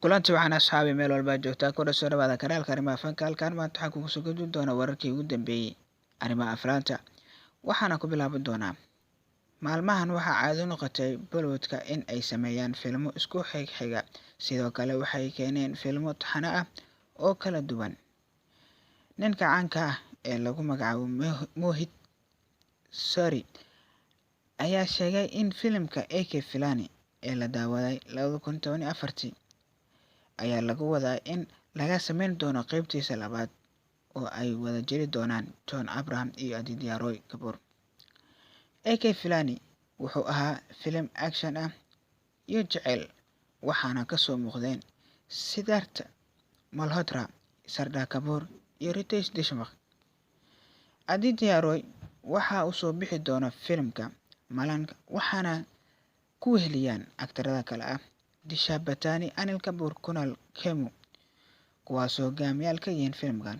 Kulanti waxaan asxaabi meel walba joogtaa ku soo dhawaada kanaalka arrimaha fanka. Halkan maanta waxaan kugu soo gudbin doonaa wararkii ugu dambeeyay arrimaha aflaanta, waxaana ku bilaabi doonaa maalmahan waxaa caado noqotay Bollywood-ka in ay sameeyaan filmo isku xigxiga. Sidoo kale waxay keeneen filmo taxane ah oo kala duwan. Ninka caanka ah ee lagu magacaabo Mohit Suri ayaa sheegay in filimka AK Filani ee la daawaday 2014 ayaa lagu wadaa in laga sameyn doono qeybtiisa labaad oo ay wada jiri doonaan John Abraham iyo Aditya Roy Kapur. AK Filani wuxuu ahaa filim action ah iyo jaceyl, waxaana kasoo muuqdeen Siddharth Malhotra, Shraddha Kapoor iyo Riteish Deshmukh. Aditya Roy waxa uu soo bixi doona filimka Malang, waxaana ku weheliyaan aktarada kale ah Disha Patani, Anil Kapoor, Kunal Khemu, kuwaasoo hogaamiyaal ka yihiin filimkan,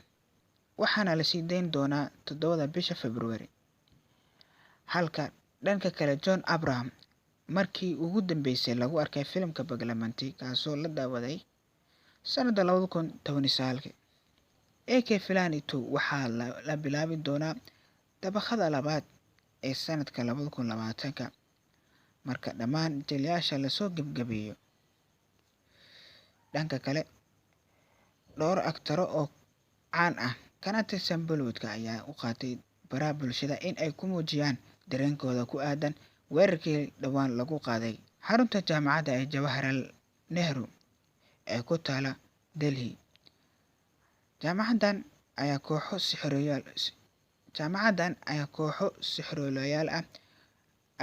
waxaana la sii dayn doonaa 7 bisha February. Halka dhanka kale John Abraham markii ugu dambeysay lagu arkay filimka Banglamanti, kaasoo la daawaday sanada 2019. AK Filani 2 waxaa la bilaabi doonaa dabaqada labaad ee sanadka 2020 marka dhammaan jilayaasha lasoo gebgabeeyo. Dhanka kale, dhowr aktaro oo caan ah kana tirsan Bollywood-ka ayaa u qaatay baraha bulshada in ay ku muujiyaan dareenkooda ku aadan weerarkii dhowaan lagu qaaday xarunta jaamacadda ee Jawaharlal Nehru ee ku taala Delhi. Jaamacaddan ayaa kooxo sixiroolayaal ah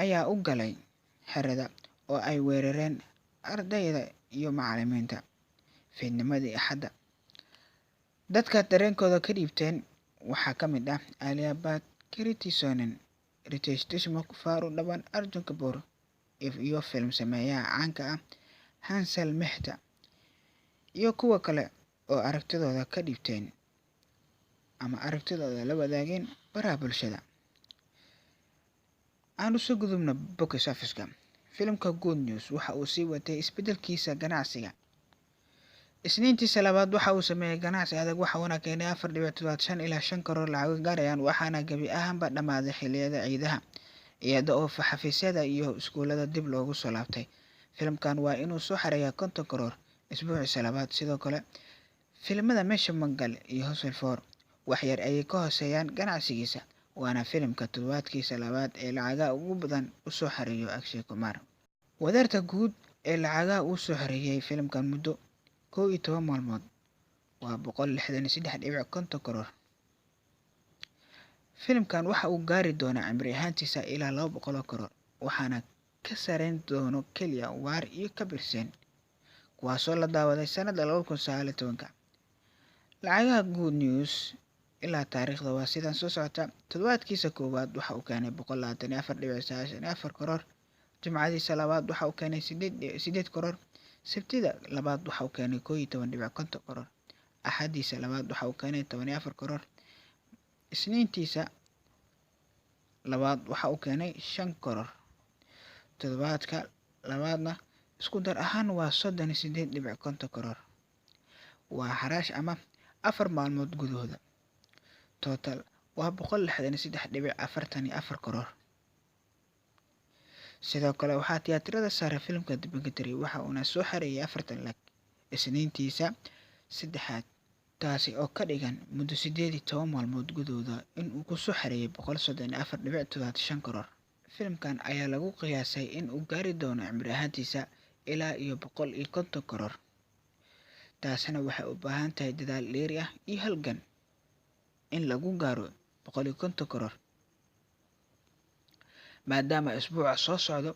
ayaa u galay xerada oo ay weerareen ardayda iyo macallimiinta fiidnimadii Axadda. Dadka dareenkooda ka dhiibteen waxaa ka mid ah Alia Bhatt, Kriti Sanon, Riteish Deshmukh, Varun Dhawan, Arjun Kapoor iyo film sameeyaha caanka ah Hansal Mehta iyo kuwa kale oo aragtidooda ka dhiibteen ama aragtidooda la wadaageen baraha bulshada. Aan usoo gudubno box office-ka. Filimka Good News waxa uu sii watay isbeddelkiisa ganacsiga. Isniintiisa labaad waxa uu sameeyay ganacsi adag, waxa uuna keenay 4.75 ilaa 5 karoor lacago gaarayaan, waxaana gebi ahaanba dhammaaday xilliyada ciidaha, iyada oo xafiisyada iyo iskuulada dib loogu soo laabtay. Filimkan waa inuu soo xareeyaa 50 karoor isbuuciisa labaad. Sidoo kale filimada Mission Mangal iyo Housefull 4 wax yar ayay ka hooseeyaan ganacsigiisa, waana filimka toddobaadkiisa labaad ee lacagaha ugu badan u soo xareeyo Akshay Kumar. Wadarta guud ee lacagaha uu soo xareeyay filimkan muddo 11 maalmood waa 163.50 karoor. Filimkan waxa uu gaari doonaa cimri ahaantiisa ilaa 200 karoor, waxaana ka sareyn doono kaliya Waar iyo Kabir Singh, kuwaasoo la daawaday sanada 2019. Lacagaha Good News ilaa taariikhda waa sidan soo socota. Toddobaadkiisa koowaad waxa uu keenay 124.94 karoor. Jimcadiisa labaad waxa uu keenay 8 karoor. Sabtida labaad waxa uu keenay 11.50 karoor. Axadiisa labaad waxa uu keenay 14 karoor. Isniintiisa labaad waxa uu keenay 5 karoor. Toddobaadka labaadna isku dar ahaan waa 38.50 karoor. Waa xaraash ama 4 maalmood gudahooda. Total waa 163.44 karoor. Sidoo kale waxaa tiyaatarada saaray filimka Dabangari, waxa uuna soo xareeyay 40 lakh Isniintiisa saddexaad, taasi oo ka dhigan muddo 18 maalmood gudahooda in uu ku soo xareeyay 134.75 karoor. Filimkan ayaa lagu qiyaasay in uu gaari doono cimri ahaantiisa ilaa iyo 150 karoor. Taasina waxay u baahan tahay dadaal dheeri ah iyo halgan in lagu gaaro 150 karoor, maadaama isbuuca soo socdo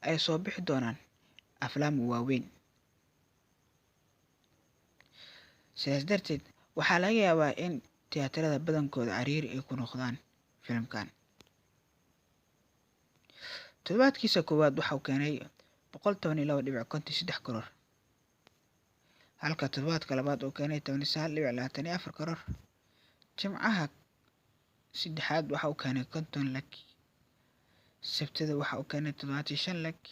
ay soo bixi doonaan aflaam waaweyn. Sidaas darteed waxaa laga yaabaa in tiyaatarada badankooda cariiri ay ku noqdaan filimkan. Toddobaadkiisa koowaad waxa uu keenay 112.53 karoor, halka toddobaadka labaad uu keenay 19.24 karoor. Jimcaha saddexaad waxa uu keenay 50 lakh, Sabtida waxa uu keenay 75 lakh,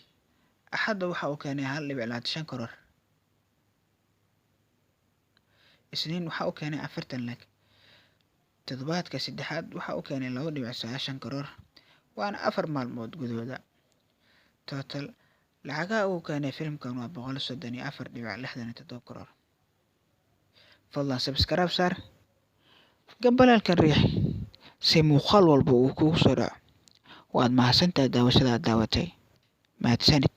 Axadda waxa uu keenay 1.25 karoor. Isniin waxa uu keenay 40 lakh. Toddobaadka saddexaad waxa uu keenay 2.90 crore, waana 4 maalmood gudahooda. Total lacagaha uu keenay filimkan waa 134.67 crore. Fadlan subscribe saar, gambaleelkan riix si muuqaal walba uu kugu soo dhaco. Waad mahadsantahay daawashada aad daawatay. Mahadsanid.